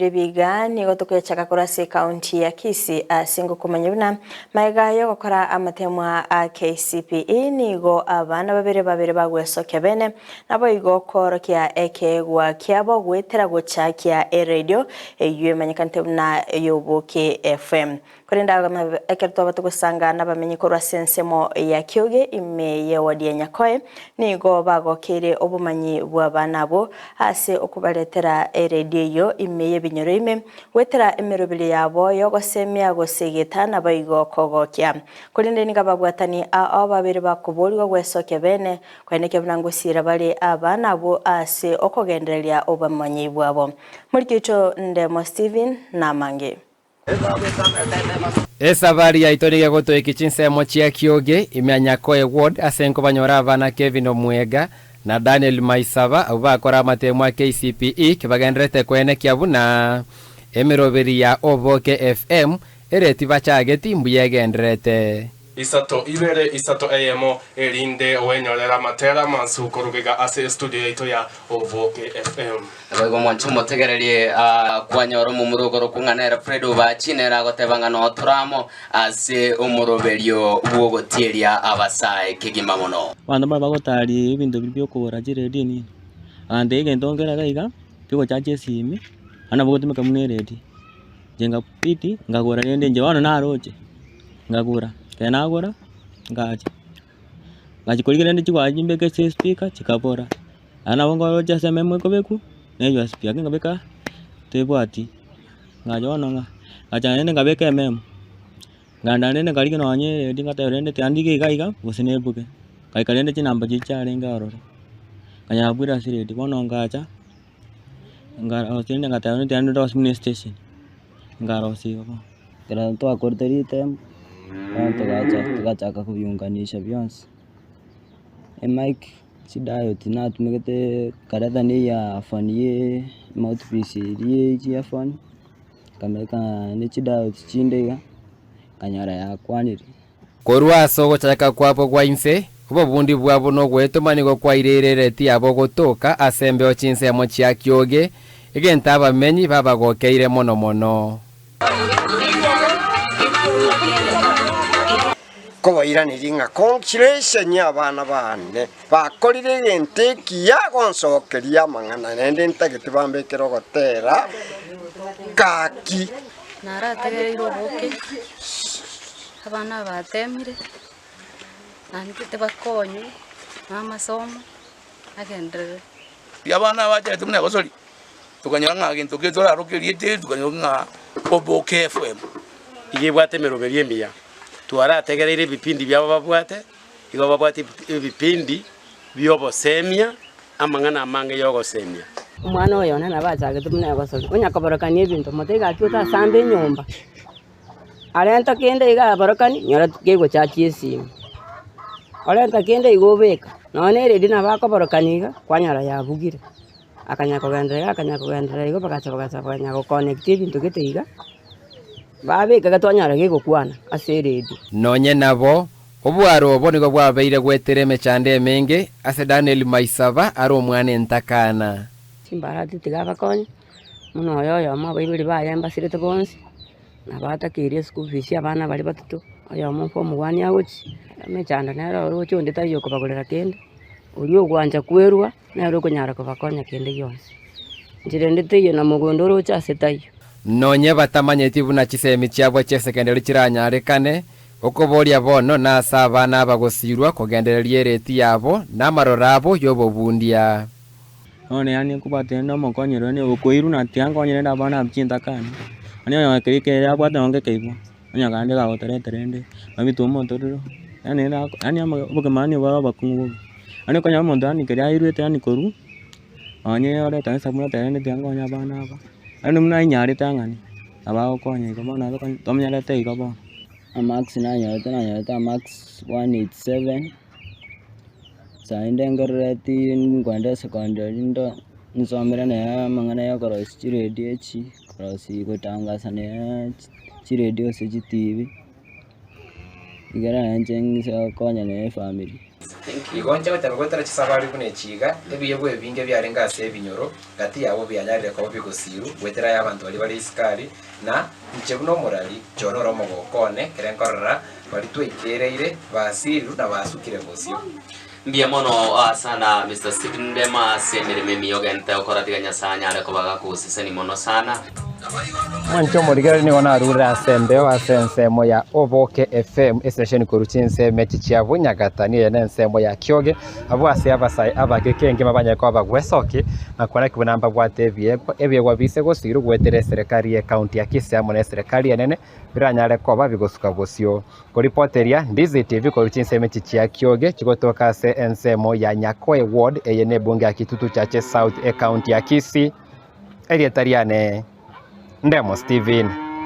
Ebiga nigo tokoyachaka korwa ase ekaunti ya Kisii ase ngokomanya buna magega yogokora amatemwa a KCPE nigo abana babere babere bagwesokia bene naboigo koorokia ekeegwa kiabo goetera gochakia eredio eyio emanyekanete buna Yoboke FM. Korende ekero twaba togosanga nabamenyi korwa ase ensemo ya Kioge ime y'ewadi ya Nyakoe, nigo bagokeire obomanyi bw'abana abwo ase okobaretera eredio eyio ime y'ebinyoro ime, goetera emeroberio yabo y'ogosemia gose egeta naboigo kogokia. Korende nigo ababwatani ao babere bakoborigwa gwesokia bene, koenekia buna ngosiira bare abana abwo ase okogendereria obomanyi bwabo. Morikio oito Ndemo Stephen namange. Esabari yaito nigo egotoikia chinsemo chia Kioge, ime ya Nyakoe Ward ase nkobanyora abana Kevin Omwega na Daniel Maisaba abwo bakora amatemo a KCPE kibagendererete koenekia buna emeroberi ya Oboke FM ere tibachageti mbuya egendererete. Isato, ibere, isato, eyemo, erinde oenyorere amatera amansu korwa iga ase estudio yaito ya Oboke FM. Naboigo omonche omotegererie kwanyora omomura okorokwa ng'a nere Fred Obachi, nere agoteba ng'a noo tore amo ase omoroberio bw'ogotieria abasae kegima mono. Abanto mbare bagotaria ebinto biria biokogora chiredio nini, agantebia egento nkere iga iga, kiogochacha esimi, naende nabo ogotumeka buna eredio. Inche ngabidi nkagora rende inche bono naroche, nkagora, ekero nagora, ngacha, ngachia korigia rende chigwaya chimbeke ase espeaker chikabora, naende nabo nkoroche ase ememo ekobekwa, na USB lakini nkabeka tebwati, ngacha bono ng'a, ngacha naende nkabeka ememo, nkaenda rende nkarigia nonye eredio ngateba rende tiga ndigie iga iga, gose nebuge, ngaika rende chinamba chiria chiarenge ororo, nkanyara koira ase eredio, bono ngacha. Nkarosia rende ngateba rende tiga nrosie buna estation, nkarosia igo bono. Ekero twakorete ritemo, bono togacha togachaka kobiunganisha bionsi, emic, chidial natumegete kareta na earphone ye emouthpiece eria ye chiearphone, nkameka ne chidial chinde iga, nkanyora yakwanire. Korwa ase ogochaka kwabo gwa inse, obobundi bwabo na ogwetoma nigo kwaireire ereti yabo gotoka ase embeo chinsemo chia kioge, egento abamenyi babagokeire mono mono. Nkobairaneria ng'a congratulations abana baane, bakorire egento ekiya gonsokeria amang'ana, naende ntagete bambekere ogotera gaki. Narategereire oboke, abana aba batemire, naende tibakonywe na amasomo agenderere. Riria abana aba bachete buna egosori, tokanyora ng'a gento keria toraroke erieta eri, tokanyora ng'a Oboke FM. Iga ebwate emeroberio emiya. Twarategereire ebipindi biabo babwate, igo babwate ebipindi bi'obosemia, amang'ana amange y'ogosemia. Omwana oyo one nabo achagete buna egosori, onya koborokania ebinto mote iga aki otasamba enyomba, arenta kende iga aborokani, nyora kegochachia esimi, orenta kende iga obeka, nonye na eredio nabo akoborokania iga, kwanyora yabugire. Akanya kogenderera iga akanya kogenderera igo bagacha bagacha bakanya goconnect ebinto gete iga, babeka iga twanyora gegokwana ase eredio. Nonye nabo, Obwaro obo nigo bwabeire goetera emechando emenge ase Daniel Maisaba are omwana entakana. Chimbarati tiga abakonye, buna oyo oyomo abaibori baye mbasirete bonsi, nabo atakeire eschool fees ya abana baria batato, oyomo form one agochia, emechando nere oroche onde taiyo okobagorera kende, oria ogwancha kwerwa nere okonyara kobakonya kende gionsi. Inchera ende teiyo na mogondo oroche ase taiyo. Nonye batamanyeti buna chisemi chiabo chi'esekendari chiranyarekane, Okoboria bono nase abana abagosirwa kogendereria ereti yabo na amaroro abo y'obobundia. Bono yaani nkobwate rende omokonyero yaani okoirwa na tiga nkonye rende abana aba chintakana, yaani onye keri kere abwate nonye nkekeibwa, onye kande kagotoreta rende, nabitwe omotorero, yaani rende ako yaani obogima yaani bore obokong'u bobe. Yaani okonyora omonto yaani keri airwete yaani korwa, nonye oreta esabuni oteba rende tiga nkonye abana aba, yaani buna ainyarete ang'ani, nabo agokonya igo bono agokonye tomenyerete igo bono. Amarks nanyorete nanyorete amarks 187, sayi ndengerereti nkoenda esekondari ndo nsomere nere amang'ana ya okorosia chiredio echi, korosia gotangasa nere chiredio gose chitibi. Igere nainche ng'ise gokonya na efamiri. Igo inche goteba goetera chisabari buna echi iga, ebiyegwa ebinge biarenge ase ebinyoro gati yabo bianyarire koba bigosiru goetera aya abanto baria bare isiko aria, na inche buna omorari, John ore omogoko one, ekero nkorora baria twaikereire basirirwe na basukire bosio. Mbuya mono sana Mister Stephen Ndema ase emeremo emiya ogente gokora tiga Nyasae anyare koba gakogoseseni mono sana. Mwanche omorigereria nigo narure ase embeo ase ensemo ya Oboke FM estation korwa chinsemo echi chia Bunyagata niyo nensemo ya Kioge abwo ase abasae abake kengima banyare koba bagwesoki na kwana ki buna mbabwate ebiegwa ebiegwa bise gosirwa goetera eserekari ye county ya Kisii amo na eserekari enene biranyare koba bigosuka bosio. Koripoteria Ndizi TV korwa chinsemo echi chia Kioge chigotoka ase ensemo ya Nyakoe ward eye nebunge ya Kitutu Chache South ecounty ya Kisii. Erieta riane Ndemo Steven.